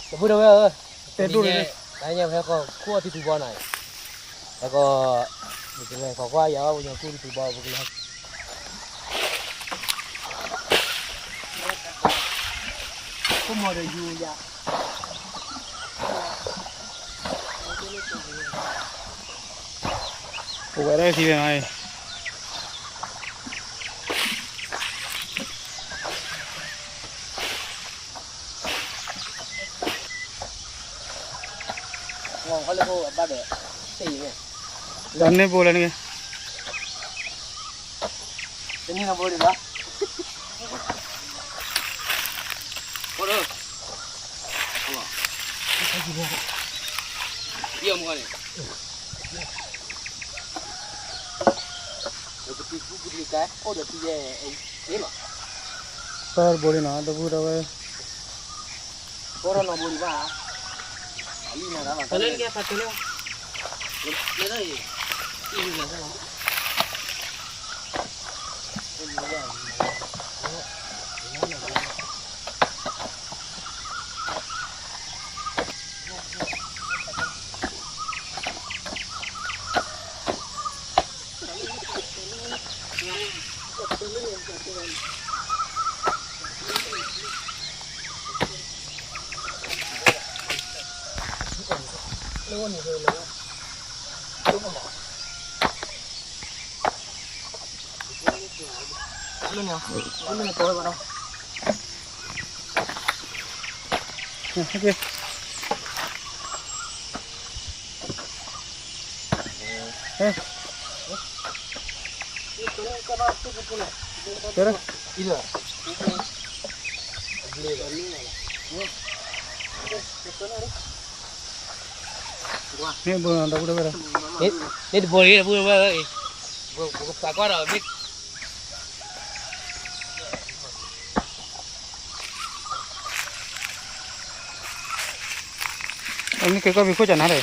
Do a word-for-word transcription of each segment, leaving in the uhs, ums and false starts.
Tebu dah, weh. Tebu dah. Tanya, tanya, weh, kau, kau tipu bau nai. Kau, betul, kau, kau, ya, punya, kau tipu bau, betul. Kau mau ada you, ya. Kau ada sih, nai. Ngong kali ko apa deh? Sih ni. Dan ni boleh ni. Ini nak boleh lah. Boleh. Allah. Iya, muka ni. Dah putih, putih, putih, kan? Oh, dah putih, eh, eh, ni lah. Par boleh na, dah boleh, dah boleh. Orang nak boleh, bah. Kali nak dalam. Kalian dia satu ni. Dia dah, eh. Ini dah sama. Okey. Eh. Tara. Ni bu, dah, dah, dah. Ni, ni boleh, boleh, boleh. Bu, bu, tak kuat dah, ni. Ini kau biko jangan ada.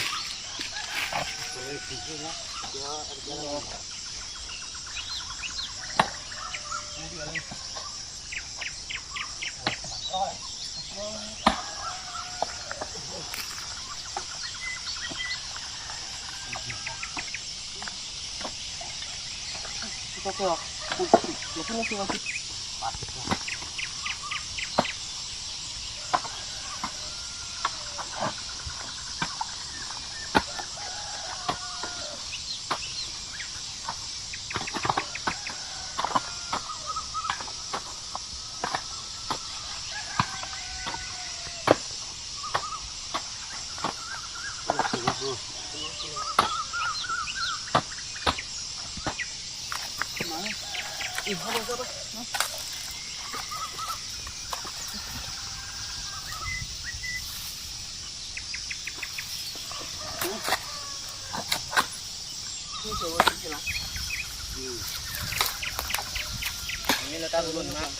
Ini letak dulu ni, Mak.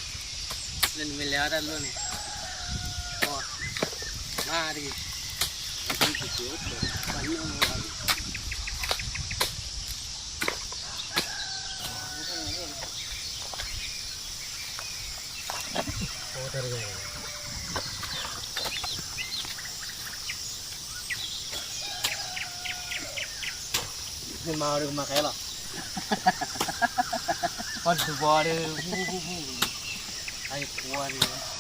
Ini letak dulu ni. Oh. Mari. Ni mau dia makai lah. Waduh, waduh. Ai, kuat dia.